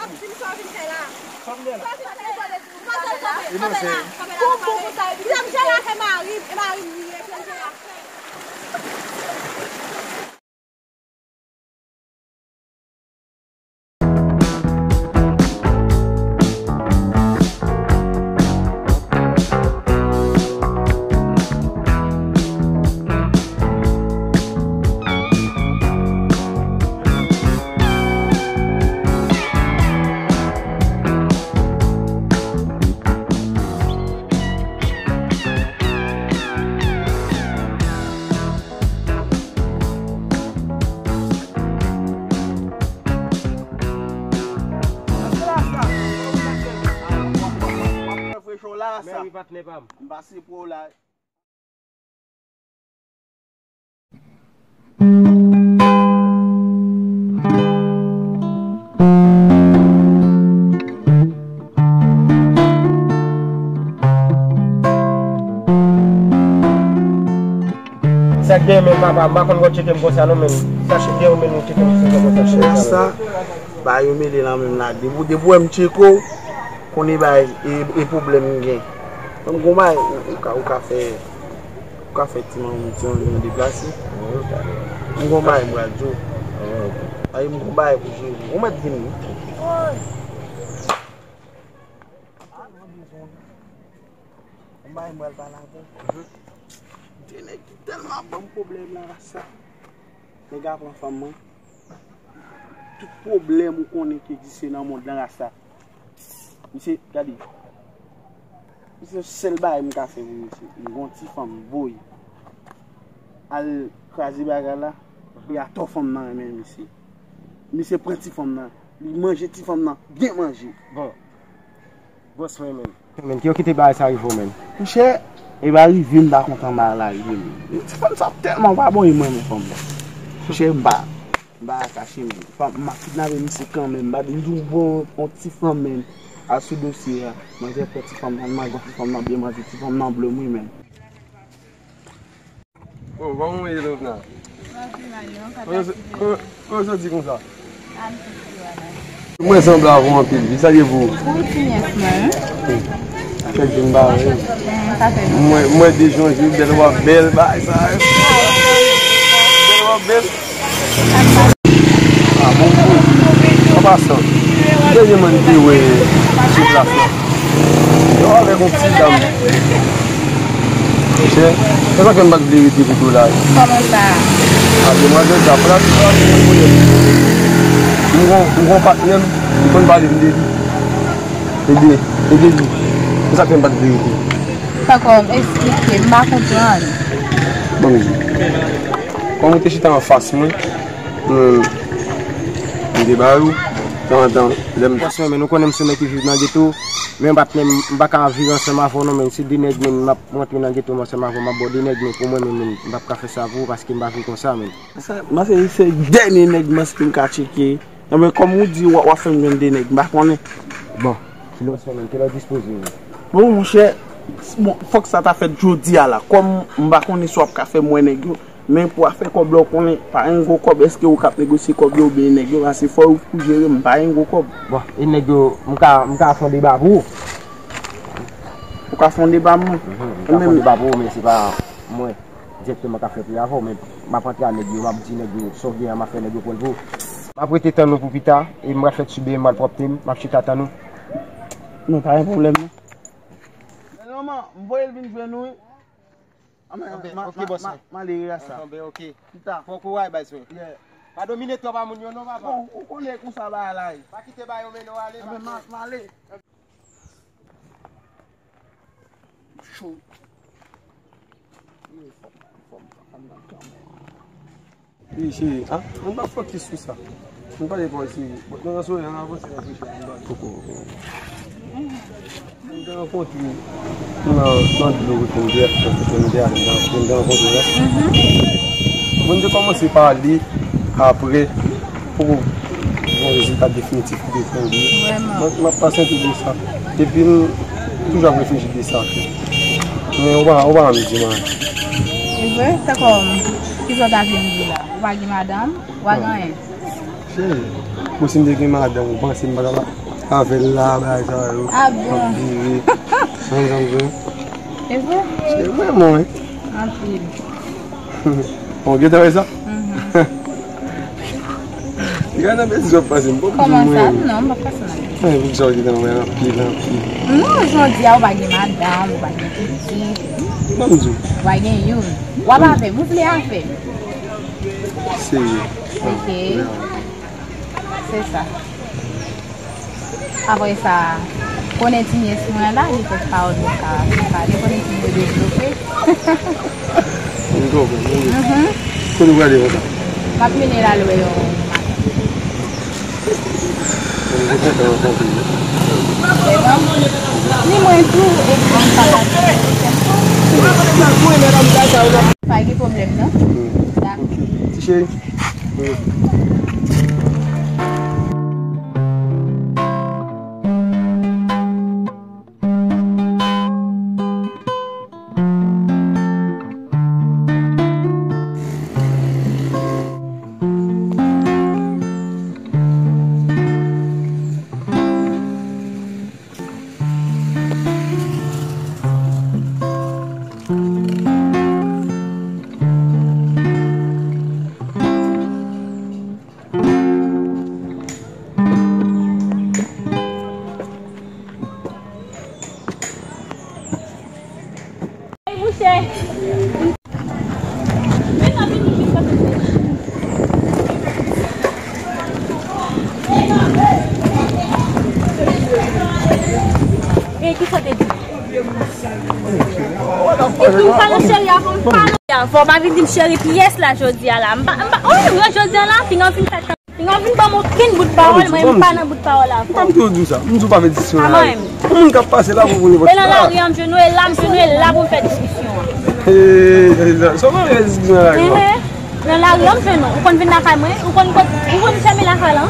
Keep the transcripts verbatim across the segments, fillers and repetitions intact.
Vin sa w vin fè la. Sa w vin fè la. Pou, pou, pou sa, epi m jere afè mari m, e mari m li ye, pou m jere afè. Mèsi, patnè pa m. M pase pou w la. Sa k gen men papa, m pa konn w ap tcheke m konsa non men. Sa k gen men ou tcheke m konsa. Chè sa, ba yo mele nan menm la. Depi, depi w wè m tcheke w, konnen bay e, e pwoblèm m gen. M gon bay ou, ou ka, ou ka fè, ou ka fè ti manmi, ti manmi an deplase. M gon bay m pral di w. Ay, m gon bay pou jere. Ou mèt vin wi. M bay m pral pale avè w. De nèg ki tèlman ap ban m pwoblèm la, sa. Nèg ap pran fanm mwen. Tout pwoblèm ou konnen ki egziste nan mond lan, rasta. Misye, gade. Misye, sèl bagay m ka fè pou misye, m gon ti fanm voye al kraze bagay la, e atò fanm nan renmen misye. Misye pran ti fanm nan, li manje ti fanm nan, byen manje. Bon. Bòs mwen menm. Men, ki yo kite bagay sa rive w, men? Monchè, e ba rive m pa kontan bagay la rive m. Ti fanm sa tèlman pa bon, e mwen, men fanm la. Monchè, m pa, m pa kache, men. Fanm, m ap kidnape misye kanmenm. M pa di m di w bon, yon ti fanm, men. Al sou dosye a. Manzè pran ti fanm nan, manje ti fanm nan, byen manje ti fanm nan, blòm wi, men. Oh, ban mwen yon lòt la. Kòman w soti konsa? Mwen sanble avè w anpil. Wi, salye pou ou. Pou ti nyès mwen. Fèk vin ba mwen. Mwen, mwen de jan, bèl w ap bèl, bay sa. Bèl w ap bèl. Ah, bon, bon. An pasan, dènye mwen te wè sou plas la. Yo avèk yon ti dam. Chè, se sa fè m pa t vle rete pou do la. Kòman sa? A demwazèl sa, plas la, m gon, m gon patnè m, li konn pale m de li. E de, e de li. Se sa fè m pa t vle rete. Pako, esplike, m pa konprann. Bon, kòm ou te chita anfas mwen, Hmm. M te ba yo, tanzantan, lè m... Franchman, men, ou konnen m se yon nèg ki viv nan geto, men patnè m, m pa ka viv ansanm avè w non, men, se de nèg, men, m ap rantre nan geto m ansanm avè w, m ap ba w de nèg, men, pou mwen, men, men, m p ap ka fè sa pou ou, paske m pa vle konsa, men. Sa, m panse se dènye nèg m panse ke m ka tcheke. Non, men, kòm ou di, w ap, w ap fè m jwenn de nèg, m pa konnen. Bon, kilè w, men, kilè w dispoze, men? Bon, monchè, bon, fòk sa ta fèt jodi a la. Kòm m pa konnen si w ap ka fè m wè nèg yo, men pou afè kòb la, w konnen, pa gen gwo kòb, èske ou k ap negosye kòb yo oubyen nèg yo, paske fò ou jere m, pa gen gwo kòb. Bon, e nèg yo, m ka, m ka fè yon deba pou ou. Ou ka fè yon deba pou mwen? Mhm, m ka fè yon deba pou ou, men se pa mwen dirèkteman k ap fè pri avè w, men m ap antre a nèg yo, m ap di nèg yo, sa w gen an, m ap fè nèg yo pran l pou ou. M ap rete tann ou pou pita, e m pral fè ti beny, m pral pwòpte m, m ap chita tann ou. Non, pa gen pwoblèm, non. Men nòmal, m voye l vin jwenn ou, wi. Ah, men, ok, bòs mwen. M ale wi, rasta. Ah, ben, ok. Pita. Bon kouraj, baz mwen. Yeah. Pa domine twòp a moun yo non, papa. Bon, ou konnen konsa bagay la ye. Pa kite ba yo mennen w ale, baz mwen. Ah, men, m ale. Cho. Wi, cheri. Ah, mwen pa fokis sou sa. Mwen pale pa w, cheri. Bon, nan sou an avanse nan kesyon an. Poko. Mwen te rankontre nan, nan dlo kote m te, kote m te ale, mwen te rankontre la. Mwen te kòmanse pale, apre, poko gon rezilta definitif ki te fè li. Vrèman. Mwen, mwen pa senti de sa. Epi m toujou ap reflechi de sa tou. Men ou pa, ou pa janm di m anyen. E vre? Tankou, kisa w ta vle m di la? Ou pa gen madanm? Ou pa gen anyen? Cheri, Bon, si m te gen madanm, ou panse m pa t ap avè l la, bagay sa yo. Ah bon? Ap vire. Nan zanm vre. E vre? Se vrèman, wi. Anpil. Bon, gentan wè sa? Mhm. Gade nan bèt zòt pase m, pòp di mwen. Kòman sa? Non, m pa pase nan bèt. Mwen, pou sa w gentan wè anpil, anpil. Non, jodi a, ou pa gen madanm, ou pa gen pitit. Ban m di w. Ou pa gen youn. W ap avè m, ou vle avè m. Serye. Ok. Se sa. Apre sa, konnen ti nyès mwen la, li fè pawòl yo ka pale, konnen ti nyès devlope. M konprann, m konprann. Mhm. Kote w prale konsa? M ap mennen l al wè yon matant. Mwen kontan rankontre w. Se bon? Ni mwen tou, epi m pa ka di. Pa gen pwoblèm, non? Hmm. Dakò. Ok. Ti cheri. Ey, mouche! Ey, kisa w te di? Ou pale cheri avan m pale. Fò w pa vin di m cheri pyès la jodi a la. M pa, m pa, oh, jodi a la, fin an fin fèt. Pinga vin ban m okenn bout pawòl, mwen menm m pa nan bout pawòl avè w. Kòman m toujou di w sa? M di w pa fè diskisyon nan lari. Yon moun k ap pase la pou pou nipòt ki la. E nan lari an m jwenn ou, e la m jwenn ou, e la pou m fè diskisyon an. Sa w konn fè diskisyon nan lari an? Nan lari an m jwenn ou. Ou konn vin lakay mwen? Ou konn, ou konn fèmen lakay la?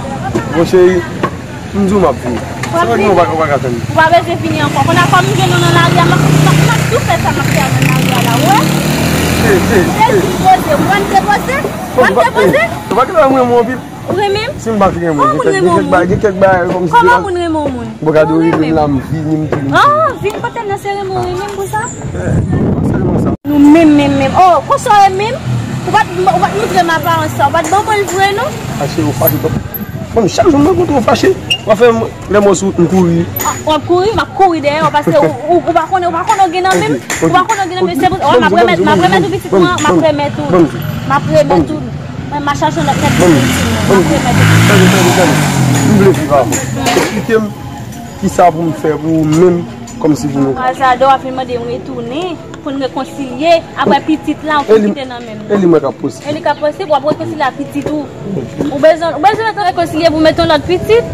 Bon cheri, m di w m ap vini. Sa pa gen ou pa ka tann. Ou pa bezwen vini ankò. Konn a kòm m jwenn ou nan lari a, m ap, m ap, m ap tou fè sa m ap fè a nan lari a la, ou wè? Ou bezwen poze, ou konn depoze? Ou konn depoze? Ou pa gen lè mwen anpil. Ou renmen m? Si m pa t renmen w, gen kèk, gen kèk bagay, gen kèk bagay kòmsi. Kòman moun renmen yon moun? Bon, gade w rive m la, m vini, m di m. Ah, vin kote m nan, se renmen w renmen m pou sa? Eh, se renmen sa. Nou menm, menm, menm. Oh, konsa w renmen m? Ou pa t, ou pa t montre m aparans sa. Ou pa t ban mwen l vre, non? Fache, ou fache twòp. Bon, chak jou m rankontre w fache, w ap fè m, lè m wè w sou wout, m kouri. Ah, w ap kouri? M ap kouri dèyè w, paske ou, ou, ou pa konnen, ou pa konnen w gen nan men m. Ou pa konnen w gen nan men m. Se pou, oh, m ap remèt, m ap remèt ou pitit mwen, m ap remèt ou. M ap remèt ou. Mwen, m a chache lòt nèg pou pitit mwen, m ap remèt ou. Tande, tande, tande. M vle viv avè w. Eksplike m kisa pou m fè pou ou menm, kòmsi pou nou. Azade w ap vin mande m retounen, pou n rekonsilye, apre pitit la, ou fin kite nan men m. E li mwen k ap posib. E li k ap posib, w ap rekonsilye ak pitit ou. Ou bezwen, ou bezwen rekonsilye pou mete yon lòt pitit?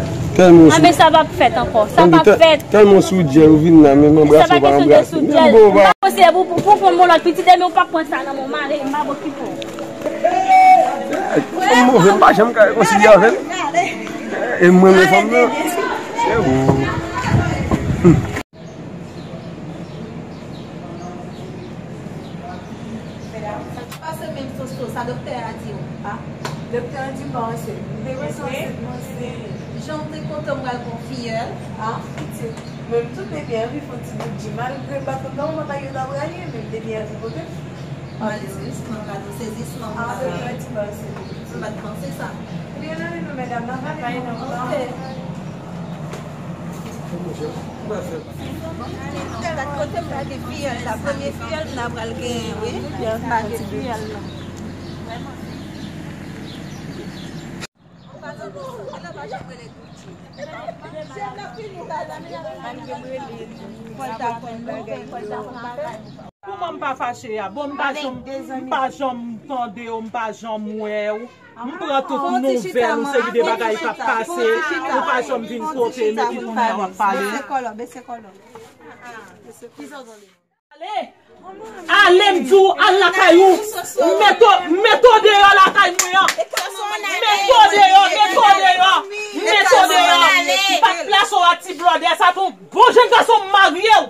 Anben sa p ap fèt ankò, sa p ap fèt. Tèlman sou djèl ou vin la, menm anbrase w pa anbrase. Sa pa kesyon de sou djèl. M pa konseye pou, pou, pou fè yon lòt pitit, ebyen ou p ap pran sa nan men w, m ale, m p ap okipe w. Fanm move, m pa janm ka rekonsilye avè l. E mwen menm fanm nan. Se ou. Pase menm soso, sa doktè a di w, a? Doktè a di m pa ansent. M te panse ansent, m ansent. Jan w te kontan m pral gon fiyèl, a? Pitit. Menm tou bebe a vin fè yon ti bout di malgre m pa konn kòman bagay yo ta prale, men bebe a vin kote m. Malezman, gade sezisman. Ah, doktè a di m pa ansent. M pa t panse sa. Ebyen, nan men nou, medam, nan men nou. Kote m gade fiyèl la, premye fiyèl m nan pral genyen, wi. M gade fiyèl la. Kòman m pa fache a? Bon, m pa janm, m pa janm tande w, m pa janm wè w. M pran tout nouvèl, yon seri de bagay k ap pase, ou pa janm vin kote m, epi kounye a w ap pale. Ale! Ale, m di w, al lakay ou. M mete w, m mete w deyò lakay mwen an. M mete w deyò, mete w deyò. M mete w deyò. M pa t plase w a ti blòdè sa tou. Bon jèn gason, m marye w.